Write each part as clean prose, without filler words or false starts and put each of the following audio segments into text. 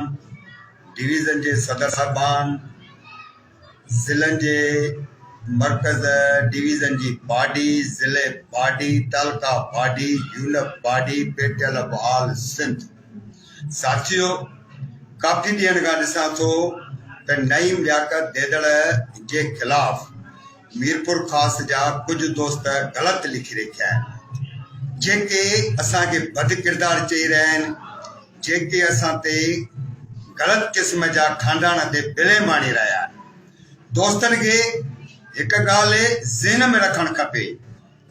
Division جي صدر صاحبان، ضلعن جي مرڪز ڊويزن جي باڊي، ضلعي باڊي، تعلقه باڊي، يونپ باڊي، پيٽيل آف آل سنڌ. ساٿيو ڪافي ڏينهن کان ڏسان ٿو ته نعيم لياقت ديدڙ جي خلاف ميرپورخاص جا ڪجهه دوست غلط لکي رکيا آهن جيڪي اسان کي بد ڪردار چئي رهيا آهن جيڪي اسان تي غلط قسم جا خاندان تي بليم آڻي رهيا آهن. دوستن کي هڪ ڳالهه ذهن ۾ رکڻ کپي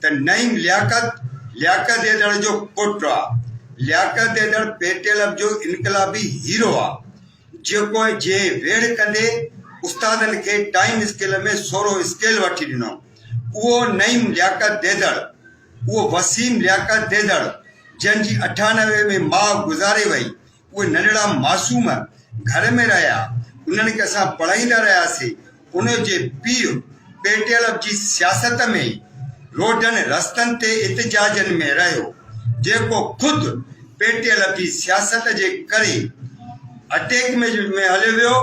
ته نعيم لياقت لياقت ڏيندڙ جو پٽ آ. لياقت ڏيندڙ پيٽيلب جو انقلابي هيرو آ. جيڪو جنهن ويڙهه ڪندي استادن کي ٽائيم اسڪيل ۾ سورو اسڪيل وٺي ڏنو اهو نعيم لياقت ڏيندڙ اهو وسيم لياقت ديدڙ جنهن جي 98 ۾ ماء گذاري وئي، اهي ننڍڙا معصوم گهر ۾ رهيا، انهن کي اسان پڙهائيندا رهياسين، ان جي پيء پيٽيلف جي سياست ۾ ئي روڊن رستن تي احتجاجن ۾ رهيو، جيڪو خود پيٽيلف جي سياست جي ڪري اٽيڪ ۾ هليو ويو،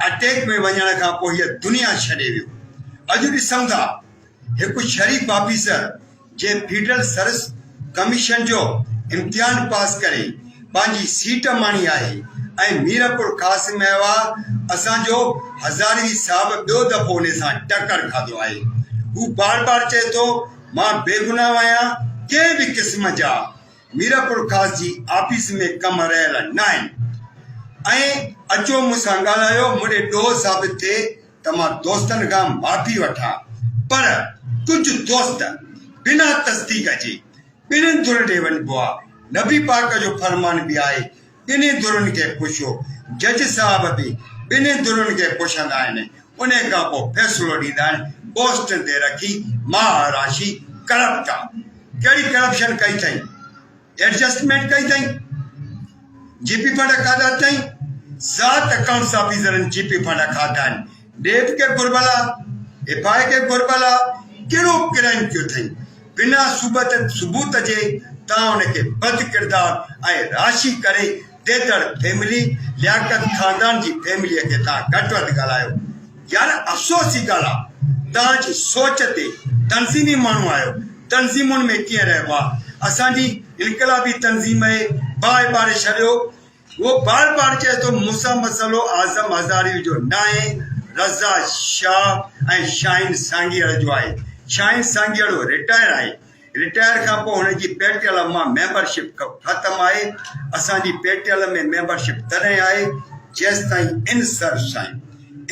اٽيڪ ۾ وڃڻ کان پوء هيء دنيا ڇڏي ويو. اڄ ڏسون ٿا هڪ شريف آفيسر جنهن فيڊرل سروس ڪميشن جو امتحان پاس ڪري پنهنجي سيٽ ماڻي آهي ۽ ميرپور خاص ۾ اها اسان جو هزاروي صاحب ٻيو دفعو ان سان ٽڪر کاڌو آهي. هو بار بار چئي ٿو مان بيگناهه آهيان ڪنهن به قسم جا ميرپور خاص جي آفيس ۾ ڪم رهيل ناهن ۽ اچو مون سان ڳالهايو مون ڏي ڏوهه ثابت ٿئي ته مان دوستن کان معافي وٺان پر ڪجهه دوست بنا تصديق جي ٻنهين ڌرين ڏي وڃبو آ نبي پاڪ جو فرمان به آهي ٻنهي ڌرين کي پڇو جج صاحب به ٻنهي ڌرين کي پڇندا آهن انهي کان پوء فيصلو ڏيندا آهن پوسٽن تي رکي ماهه راشي ڪرپٽ آ ڪهڙي ڪرپشن ڪئي اٿئي ايڊجسٽمينٽ ڪئي اٿئي جي پي فنڊ کاڌا اٿئي ذات اڪائونٽس آفيسرن جي پي فنڊ کاڌا آهن ڊيپ کي گهربل آ ايف I کي گهربل آ ڪهڙو ڪرائيم ڪيو اٿئي بنا ثبت ثبوت جي تان ان کي بد ڪردار ۽ راشي ڪري ديدڙ فيملي لياقت خاندان جي فيملي کي تان گهٽ وڌ ڳالهايو يار افسوس جي ڳالهه آ توهان جي سوچ تي تنظيمي ماڻهو آهيو تنظيمن ۾ ڪيئن رهبو آ اسان جي انقلابي تنظيم اهي باهه ٻاري ڇڏيو هو بار بار چئي ٿو مون سان مسئلو اعظم هزاريء جو ناهي رضا شاهه ۽ شاهين سانگيئڙ جو آهي شاهين سانگيئڙو رٽائر آهي رٽائر کان پوء هن جي پي ٽي ايل مان ميمبرشپ ختم آهي، اسان جي پي ٽي ايل ۾ ميمبرشپ تڏهن آهي جيستائين ان سروس آهيون،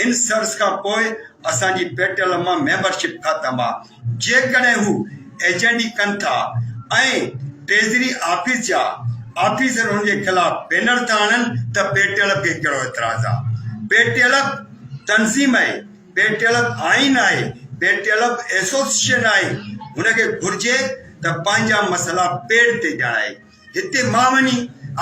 ان سروس کان پوء اسان جي پي ٽي ايل مان ميمبرشپ ختم آهي، جيڪڏهن هو ايجنڊي ڪن ٿا ۽ ٽريزري آفيس جا آفيسر هن جي خلاف بينر ٿا هڻن ته پي ٽي ايل کي ڪهڙو اعتراض آهي، پي ٽي ايل تنظيم آهي. پيٽيلپ آئين آهي، پيٽيلپ ايسوسيئيشن آهي، هن کي گهرجي ته پنهنجا مسئلا پيڊ تي ڄاڻائي. هتي مان وڃي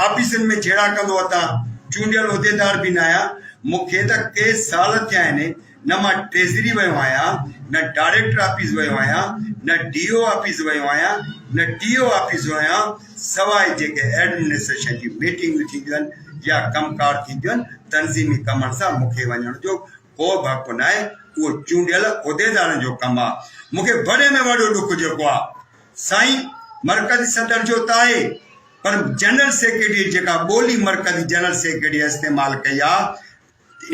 آفيسن ۾ جهيڙا ڪندو وتان، چونڊيل عهديدار به ناهيان، مون کي ته ڪي سال ٿيا آهن، نه مان ٽريزري ويو آهيان، نه ڊائريڪٽر آفيس ويو آهيان، نه ڊي او آفيس ويو آهيان، نه ٽي او آفيس ويو آهيان، سواء جيڪي ايڊمنسٽريشن جون ميٽنگون ٿينديون آهن يا ڪم ڪار ٿينديون آهن، تنظيمي ڪمن سان مون کي وڃڻ جو ڪو به حق ناهي، اهو چونڊيل عهديدارن جو ڪم آ. مون کي وڏي ۾ وڏو ڏک جيڪو آ سائين مرڪزي صدر جو ته آهي پر جنرل سيڪريٽري جيڪا ٻولي مرڪزي جنرل سيڪريٽري استعمال ڪئي آ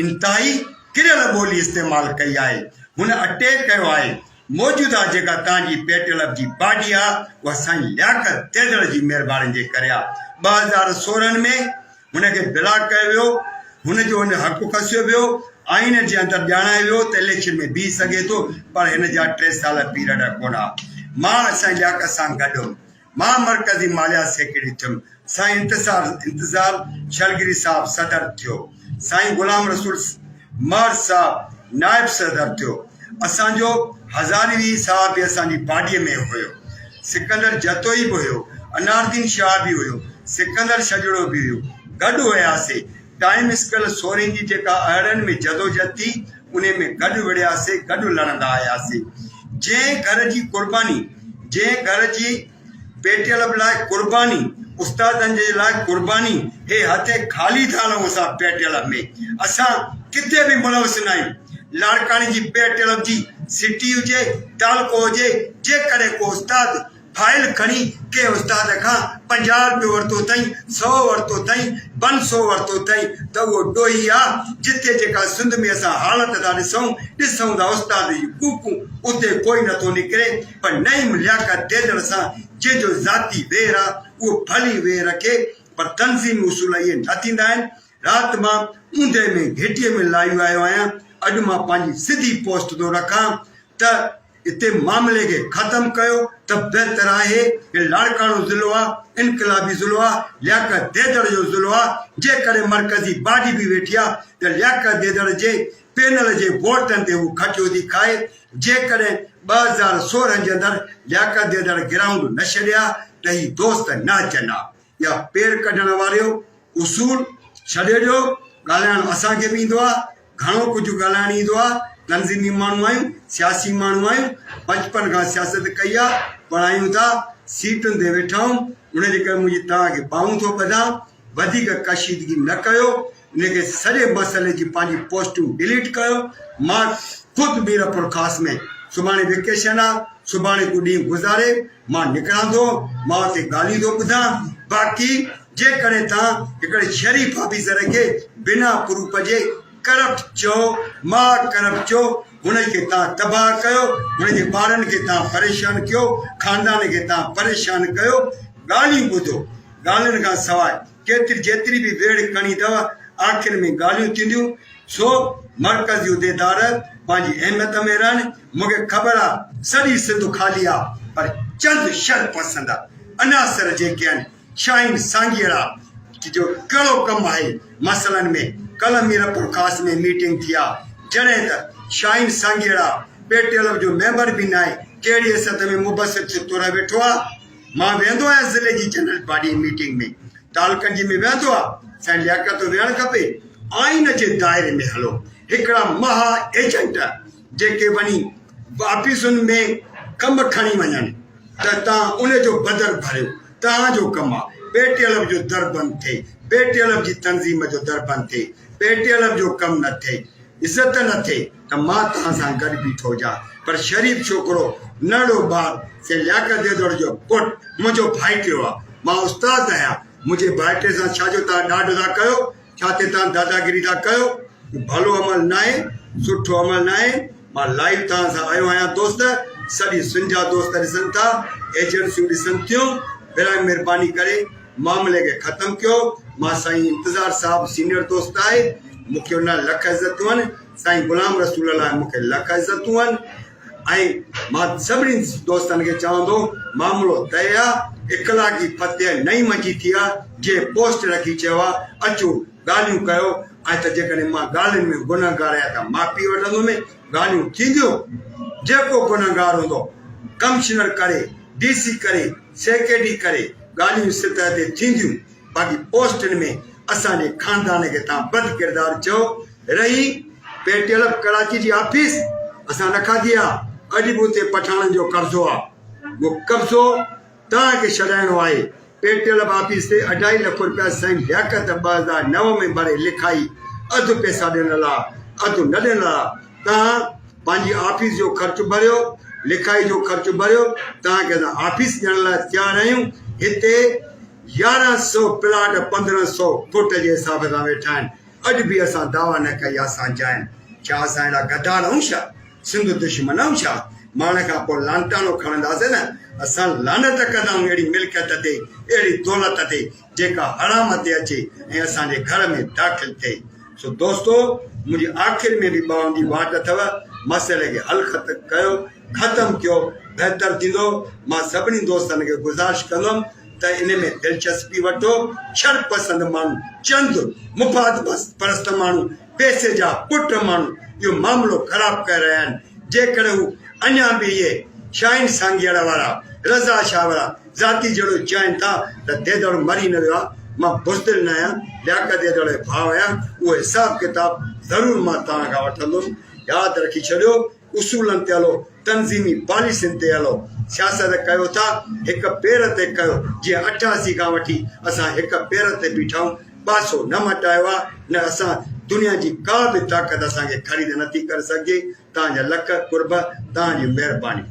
انتهائي ڪريل ٻولي استعمال ڪئي آهي. هن اٽيڪ ڪيو آهي. موجوده جيڪا تان جي پيٽل اپ جي باڊي آ اها سائين لياقت تيدڙ جي مهربانين جي ڪري آ. 2016 ۾ هن کي بلاڪ ڪيو ويو، هن جو هن حق کسيو ويو، آئين جي اندر ڄاڻايو ويو ته اليڪشن ۾ بيهي سگهي ٿو پر هن جا ٽي سال پيريڊ ڪونه ها. مان سائين لياقت سان گڏ هيم. مان مرڪزي ماليات سيڪريٽري ٿيم. سائين انتصار انتظار شلگري صاحب صدر ٿيو. سائين غلام رسول مهر صاحب نائب صدر ٿيو. اسان جو هزاروي صاحب به اسان جي باڊيء ۾ هيو. سڪندر جتوئي به هيو. اناردين شاهه به هيو. سڪندر شجڙو به هيو. گڏ هياسي. ٽائيم اسڪل سورهين جي جيڪا اهڙن ۾ جدوجھد ٿي، انهي ۾ گڏ وڙهياسي، گڏ لڙندا آياسي. جنهن گهر جي قرباني، جنهن گهر جي پيٽيل لاء قرباني، استادن جي لاء قرباني هي هٿين خالي ٿا هلون اسان پيٽيل ۾ اسان ڪٿي به ملوث نه آهيون لاڙڪاڻي جي پيٽيل جي سٽي هجي تعلقو هجي جيڪڏهن ڪو استاد فائل کڻي ڪنهن استاد کان 50 روپيو ورتو اٿئين، سئو ورتو اٿئين، پنج سئو ورتو اٿئين ته اهو ڏوهي آ. جتي جيڪا سنڌ ۾ اسان حالت ٿا ڏسون، ڏسون ٿا استاد جون ڪوڪون اتي ڪوئي نٿو نڪري پر نعيم لياقت ديدڙ سان جنهن جو ذاتي وير آ اهو ڀلي وير رکي پر تنظيمي اصول اهي نه ٿيندا آهن. رات مان اوندهه ۾ گهٽيء ۾ لائيو آيو آهيان، اڄ مان پنهنجي سڌي پوسٽ ٿو رکان ته اتي معاملي کي ختم ڪيو ته بهتر آهي، هي لاڙڪاڻو ضلعو آ، انقلابي ضلعو آ، لياقت ديدڙ جو ضلعو آ، جيڪڏهن مرڪزي باڊي به ويٺي آ ته لياقت ديدڙ جي پينل جي ووٽن تي هو کٽيو ٿي کائي، جيڪڏهن 2016 جي اندر لياقت ديدڙ گرائونڊ نه ڇڏي ها ته هي دوست نه اچن ها، يا پير ڪڍڻ واريو اصول ڇڏي ڏيو، ڳالهائڻ اسان کي به ايندو آ، گهڻو ڪجهه ڳالهائڻ ايندو آ، تنظيمي ماڻهو آهيون، سياسي ماڻهو آهيون، بچپن کان سياست ڪئي آ، پڙهايون ٿا، سيٽن تي ويٺا آهيون، ان جي ڪري منهنجي توهان کي ٻانهون ٿو ٻڌان، وڌيڪ ڪشيدگي نه ڪيو، ان کي سڄي مسئلي جي پنهنجي پوسٽون ڊليٽ ڪيو، مان خود ميرپورخاص ۾ سڀاڻي ويڪيشن آ، سڀاڻي ڪو ڏينهن گذاري مان نڪران ٿو، مان اتي ڳالهيون ٿو ٻڌان، باقي جيڪڏهن توهان هڪڙي شريف آفيسر کي بنا پروف جي ڪرپٽ چئو، مها ڪرپٽ چئو، هن کي توهان تباهه ڪيو، هن جي ٻارن کي توهان پريشان ڪيو، خاندان کي توهان پريشان ڪيو، ڳالهيون ٻڌو، ڳالهين کان سواء ڪيتري جيتري به ويڙهه ڪرڻي اٿو، آخر ۾ ڳالهيون ٿينديون، سو مرڪزي عهديدار پنهنجي اهميت ۾ رهن، مون کي خبر آ سڄي سنڌ خالي آ، پر چند شر پسند عناصر جيڪي آهن، شاهين سانگيئڙا جو ڪهڙو ڪم آهي مسئلن ۾ ڪلهه ميرپورخاص ۾ ميٽنگ ٿي آ جڏهن ته شاهين سانگيئڙا پي ٽي ايل جو ميمبر به ناهي ڪهڙي حيثيت ۾ مبصر طور ويٺو آ مان ويهندو آهيان ضلعي جي جنرل باڊي ميٽنگ ۾ تعلقن جي ۾ ويهندو آ سائين لياقت ويهڻ کپي آئين جي دائري ۾ هلو هڪڙا مها ايجنٽ جيڪي وڃي آفيسن ۾ ڪم کڻي وڃن ته توهان ان جو بدر ڀريو، توهان جو ڪم آ، پي ٽي ايل جو در بند ٿئي، پي ٽي ايل جي تنظيم جو در بند ٿئي، پي ٽي ايل جو ڪم نه ٿئي، عزت نه ٿئي ته مان توهان سان گڏ بيٺو هجان، پر شريف ڇوڪرو، ننڍڙو ٻار، سائين لياقت ديدڙ جو پٽ، منهنجو ڀائٽيو آ، مان استاد آهيان، منهنجي ڀائٽي سان ڇا جو توهان ڏاڍ ٿا ڪيو، ڇا تي توهان داداگيري ٿا ڪيو، اهو ڀلو عمل ناهي، سٺو عمل ناهي، مان لائيو توهان سان آيو آهيان دوست، سڄي سنڌ جا دوست ڏسن ٿا، ايجنسيون ڏسن ٿيون، براء مھرباني ڪري معاملي کي ختم ڪيو، مان سائين انتظار صاحب سينئر دوست آهي، مون کي ان لاء لک عزتون آهن، سائين غلام رسول لاء مون کي لک عزتون آهن ۽ مان سڀني دوستن کي چوان ٿو معاملو طئي آ، اخلاقي فتح نئين منجي ٿي آ، جنهن پوسٽ رکي چيو آ اچو ڳالهيون ڪيو ۽ ته جيڪڏهن مان ڳالهين ۾ گنهگار آهيان ته معافي وٺندم، ڳالهيون ٿينديون، جيڪو گنهگار هوندو ڪمشنر ڪري، ڊي سي ڪري، سيڪريٽري ڪري، ڳالهيون سطح تي ٿينديون، باقي پوسٽن ۾ اسان جي خاندان کي توهان بد ڪردار چئو، رهي پيٽيل ڪراچي جي آفيس اسان نه کاڌي آ، اڄ به اتي پٺاڻن جو قبضو آ، اهو قبضو توهان کي ڇڏائڻو آهي. پيٽيل به آفيس تي اڍائي لک روپيا سائين لياقت 2009 ۾ ڀري لکائي اڌ پئسا ڏنل آ اڌ نه ڏنل آ. توهان پنهنجي آفيس جو خرچ ڀريو لکائي جو خرچ ڀريو توهان کي اسان آفيس ڏيڻ لاء تيار آهيون. هتي 11 سو پلاٽ 15 سو فوٽ جي حساب سان ويٺا آهن. اڄ به اسان دعويٰ نه ڪئي آ اسان جا آهن. ڇا اسان اهڙا غدار آهيون ڇا؟ سنڌ دشمن آهيون ڇا؟ ماڻ کان پوء لانٽانو کڻنداسين نه؟ اسان لعنت ڪندا آهيون اهڙي ملڪيت تي، اهڙي دولت تي جيڪا حرام تي اچي ۽ اسان جي گهر ۾ داخل ٿئي. سو دوستو منهنجي آخر ۾ به ٻانهن جي واٽ اٿو، مسئلي کي حل ڪيو، ختم ڪيو، بهتر ٿيندو. مان سڀني دوستن کي گذارش ڪندم ته ان ۾ دلچسپي وٺو، شرپسند ماڻهو، چند مفاد پرست ماڻهو، پئسي جا پٽ ماڻهو اهو معاملو خراب ڪري رهيا آهن، جيڪڏهن هو اڃا به اهي شاهين سانگيئڙا وارا، رضا شاهه وارا ذاتي جهيڙو چاهين ٿا ته ديدڙ مري نه ويو آهي، مان بزدل نه آهيان، لياقت ديدڙ جو ڀاء آهيان، اهو حساب ڪتاب ضرور مان توهان کان وٺندس، ياد رکي ڇڏيو. اصولن تي هلو، تنظيمي پاليسين تي هلو. سياست ڪيو ٿا هڪ پير تي ڪيو، جيئن 88 کان وٺي اسان هڪ پير تي بيٺا آهيون، پاسو نه مٽايو آهي، نه اسان دنيا جي ڪا به طاقت اسان کي خريد نٿي ڪري سگهجي. توهان جا لک قرب، توهان جي مهرباني.